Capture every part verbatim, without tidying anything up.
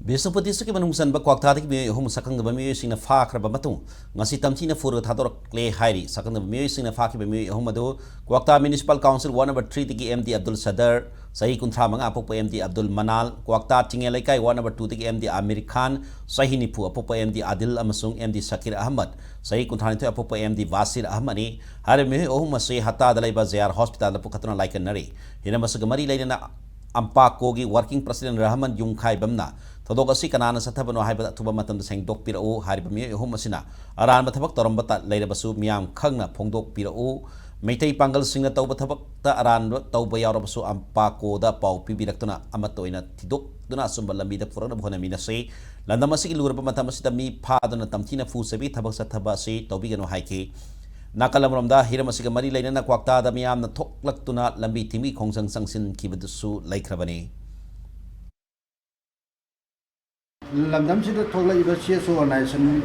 ꯕꯤꯁꯅꯨꯄꯨꯔ ꯗꯤꯁꯇ꯭ꯔꯤꯛꯀꯤ ꯃꯅꯨꯡ ꯆꯟꯕ ꯀ꯭ꯋꯥꯛꯇꯥꯗꯒꯤ ꯃꯤꯑꯣꯏ ꯑꯍꯨꯝ ꯁꯛꯈꯪꯗꯕ ꯃꯤꯑꯣꯏꯁꯤꯡꯅ ꯐꯥꯈ꯭ꯔꯕ ꯃꯇꯨꯡ, ꯉꯁꯤ ꯇꯝꯊꯤꯅ ꯐꯨꯔꯒ ꯊꯥꯗꯣꯔꯛꯂꯦ ꯍꯥꯏꯔꯤ꯫ ꯁꯛꯈꯪꯗꯕ ꯃꯤꯑꯣꯏꯁꯤꯡꯅ ꯐꯥꯈꯤꯕ ꯃꯤꯑꯣꯏ ꯑꯍꯨꯝ ꯑꯗꯨ ꯀ꯭ꯋꯥꯛꯇꯥ Municipal Council Ward number three ꯗꯒꯤ M D Abdul Sadar, ꯆꯍꯤ ꯀꯨꯟꯊ꯭ꯔꯥ ꯃꯉꯥ ꯑꯄꯣꯛꯄ M D Abdul Manal, ꯀ꯭ꯋꯥꯛꯇꯥ ꯆꯤꯡꯉꯦ ꯂꯩꯀꯥꯏ Ward number two ꯗꯒꯤ M D Amir Khan, ꯆꯍꯤ ꯅꯤꯐꯨ ꯑꯄꯣꯛꯄ M D Adil ꯑꯃꯁꯨꯡ M D Shakir Ahmed, ꯆꯍꯤ ꯀꯨꯟꯊ꯭ꯔꯥ ꯅꯤꯊꯣꯏ ꯑꯄꯣꯛꯄ M D Basir Ahmed ꯅꯤ꯫ ꯍꯥꯏꯔꯤꯕ ꯃꯤꯑꯣꯏ ꯑꯍꯨꯝ ꯑꯁꯤ ꯍꯠꯇꯥꯗ ꯂꯩꯕ J R Hospital ꯗ ꯄꯨꯈꯠꯇꯨꯅ ꯂꯥꯏꯀꯠꯅꯔꯤ꯫ ꯍꯤꯔꯝ ꯑꯁꯤꯒ ꯃꯔꯤ ꯂꯩꯅꯅ ꯑꯝꯄꯥꯀꯣꯒꯤ working president ꯔꯍꯃꯟ ꯌꯨꯝꯈꯥꯏꯕꯝꯅ ꯊꯧꯗꯣꯛ ꯑꯁꯤ ꯀꯅꯥꯅ ꯆꯠꯊꯕꯅꯣ ꯍꯥꯏꯕꯗ ꯑꯊꯨꯕ ꯃꯇꯝꯗ ꯁꯦꯡꯗꯣꯛꯄꯤꯔꯛꯎ꯫ ꯍꯥꯏꯔꯤꯕ ꯃꯤꯑꯣꯏ ꯑꯍꯨꯝ ꯑꯁꯤꯅ ꯑꯔꯥꯟꯕ ꯊꯕꯛ ꯇꯧꯔꯝꯕ ꯇ-, ꯂꯩꯔꯕꯁꯨ ꯃꯤꯌꯥꯝ ꯈꯪꯅ ꯐꯣꯡꯗꯣꯛꯄꯤꯔꯛꯎ꯫ ꯃꯩꯇꯩ ꯄꯥꯡꯒꯜꯁꯤꯡꯅ ꯇꯧꯕ ꯊꯕꯛꯇ ꯑꯔꯥꯟꯕ ꯇꯧꯕ ꯌꯥꯎꯔꯕꯁꯨ ꯑꯝꯄꯥꯀꯣꯗ ꯄꯥꯎ ꯄꯤꯕꯤꯔꯛꯇꯨꯅ ꯑꯃꯠꯇ ꯑꯣꯏꯅ ꯊꯤꯗꯣꯛꯇꯨꯅ ꯑꯆꯨꯝꯕ ꯂꯝꯕꯤꯗ ꯄꯨꯔꯛꯅꯕ ꯍꯣꯠꯅꯃꯤꯟꯅꯁꯤ꯫ ꯂꯝꯗꯝ ꯑꯁꯤꯒꯤ ꯂꯨꯔꯕ ꯃꯇꯝ ꯑꯁꯤꯗ ꯃꯤ ꯐꯥꯗꯨꯅ ꯇꯝꯊꯤꯅ ꯐꯨ ꯆꯩꯕꯒꯤ ꯊꯕꯛ ꯆꯠꯊꯕ ꯑꯁꯤ ꯇꯧꯕꯤꯒꯅꯨ ꯍꯥꯏꯈꯤ꯫ ꯅꯥꯀꯜ ꯑꯃꯔꯣꯝꯗ ꯍꯤꯔꯝ ꯑꯁꯤꯒ ꯃꯔꯤ ꯂꯩꯅꯅ ꯀ꯭ꯋꯥꯛꯇꯥꯗ ꯃꯤꯌꯥꯝꯅ ꯊꯣꯛꯂꯛꯇꯨꯅ ꯂꯝꯕꯤ ꯊꯤꯡꯕꯒꯤ ꯈꯣꯡꯖꯪ ꯆꯪꯁꯤꯟꯈꯤꯕꯗꯨꯁꯨ ꯂꯩꯈ꯭ꯔꯕꯅꯤ꯫ ꯂꯝꯗꯝꯁꯤꯗ ꯊꯣꯛꯂꯛꯏꯕ C S O organization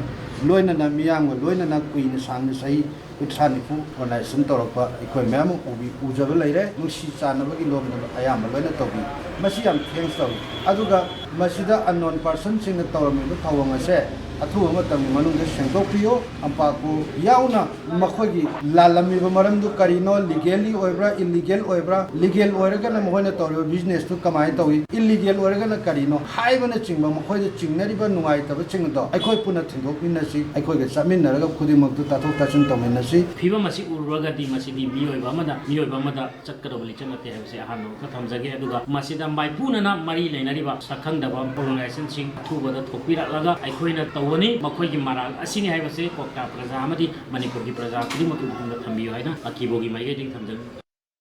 ꯂꯣꯏꯅꯅ ꯃꯤꯌꯥꯝꯒ ꯂꯣꯏꯅꯅ ꯀꯨꯏꯅ ꯁꯥꯡꯅ ꯆꯍꯤ ꯀꯨꯟꯊ꯭ꯔꯥ ꯅꯤꯐꯨ organization ꯇꯧꯔꯛꯄ ꯑꯩꯈꯣꯏ ꯃꯌꯥꯝ ꯑꯃ ꯎꯕꯤ-, ꯎꯖꯕ ꯂꯩꯔꯦ꯫ ꯅꯨꯡꯁꯤ ꯆꯥꯟꯅꯕꯒꯤ ꯂꯣꯝꯗ ꯑꯌꯥꯝꯕ ꯂꯣꯏꯅ ꯇꯧꯕꯤ꯫ ꯃꯁꯤ ꯌꯥꯝ thanks ꯇꯧꯏ꯫ ꯑꯗꯨꯒ ꯃꯁꯤꯗ unknown personꯁꯤꯡꯅ ꯇꯧꯔꯝꯃꯤꯕ ꯊꯧꯑꯣꯡ ꯑꯁꯦ ꯑꯊꯨꯕ ꯃꯇꯝꯒꯤ ꯃꯅꯨꯡꯗ ꯁꯦꯡꯗꯣꯛꯄꯤꯌꯨ꯫ ꯑꯝꯄꯥꯀꯣ ꯌꯥꯎꯅ ꯃꯈꯣꯏꯒꯤ ꯂꯥꯜꯂꯝꯃꯤꯕ ꯃꯔꯝꯗꯨ ꯀꯔꯤꯅꯣ, legally ꯑꯣꯏꯕ꯭ꯔꯥ, illegal ꯑꯣꯏꯕ꯭ꯔꯥ, legal ꯑꯣꯏꯔꯒꯅ ꯃꯈꯣꯏꯅ ꯇꯧꯔꯤꯕ businessꯇꯨ ꯀꯃꯥꯏꯅ ꯇꯧꯏ, illegal ꯑꯣꯏꯔꯒꯅ ꯀꯔꯤꯅꯣ ꯍꯥꯏꯕꯅꯆꯤꯡꯕ ꯃꯈꯣꯏꯗ ꯆꯤꯡꯅꯔꯤꯕ ꯅꯨꯡꯉꯥꯏꯇꯕꯁꯤꯡ ꯑꯗꯣ ꯑꯩꯈꯣꯏ ꯄꯨꯟꯅ ꯊꯤꯟꯗꯣꯛꯃꯤꯟꯅꯁꯤ, ꯑꯩꯈꯣꯏꯒ ꯆꯠꯃꯤꯟꯅꯔꯒ ꯈꯨꯗꯤꯡꯃꯛꯇꯨ ꯇꯥꯊꯣꯛ ꯇꯥꯁꯤꯟ ꯇꯧꯃꯤꯟꯅꯁꯤ꯫ ꯐꯤꯕꯝ ꯑꯁꯤ ꯎꯔꯨꯔꯒꯗꯤ ꯃꯁꯤꯗꯤ ꯃꯤꯑꯣꯏꯕ ꯑꯃꯗ, ꯃꯤꯑꯣꯏꯕ ꯑꯃꯗ ꯆꯠꯀꯗꯧꯕ ꯂꯤꯆꯠ ꯅꯠꯇꯦ ꯍꯥꯏꯕꯁꯤ ꯑꯍꯥꯟꯕ ꯑꯃꯈꯛ ꯊꯝꯖꯒꯦ꯫ ꯑꯗꯨꯒ ꯃꯁꯤꯗ ꯃꯥꯏꯄꯨꯅꯅ ꯃꯔꯤ ꯂꯩꯅꯔꯤꯕ ꯁꯛꯈꯪꯗꯕ organizationꯁꯤꯡ ꯑꯊꯨꯕꯗ ꯊꯣꯛꯄꯤꯔꯛꯂꯒ ꯑꯩꯈꯣꯏꯅ ꯇꯧꯒꯅꯤ꯫ ꯃꯈꯣꯏꯒꯤ ꯃꯔꯥꯜ ꯑꯁꯤꯅꯤ ꯍꯥꯏꯕꯁꯤ ꯀ꯭ꯋꯥꯛꯇꯥ ꯄ꯭ꯔꯖꯥ ꯑꯃꯗꯤ ꯃꯅꯤꯄꯨꯔꯒꯤ ꯄ꯭ꯔꯖꯥ ꯈꯨꯗꯤꯡꯃꯛꯀꯤ ꯃꯐꯝꯗ ꯊꯝꯕꯤꯌꯨ ꯍꯥꯏꯅ ꯑꯀꯤꯕꯣꯒꯤ ꯃꯥꯏꯀꯩꯗꯒꯤ ꯊꯝꯖꯒꯦ꯫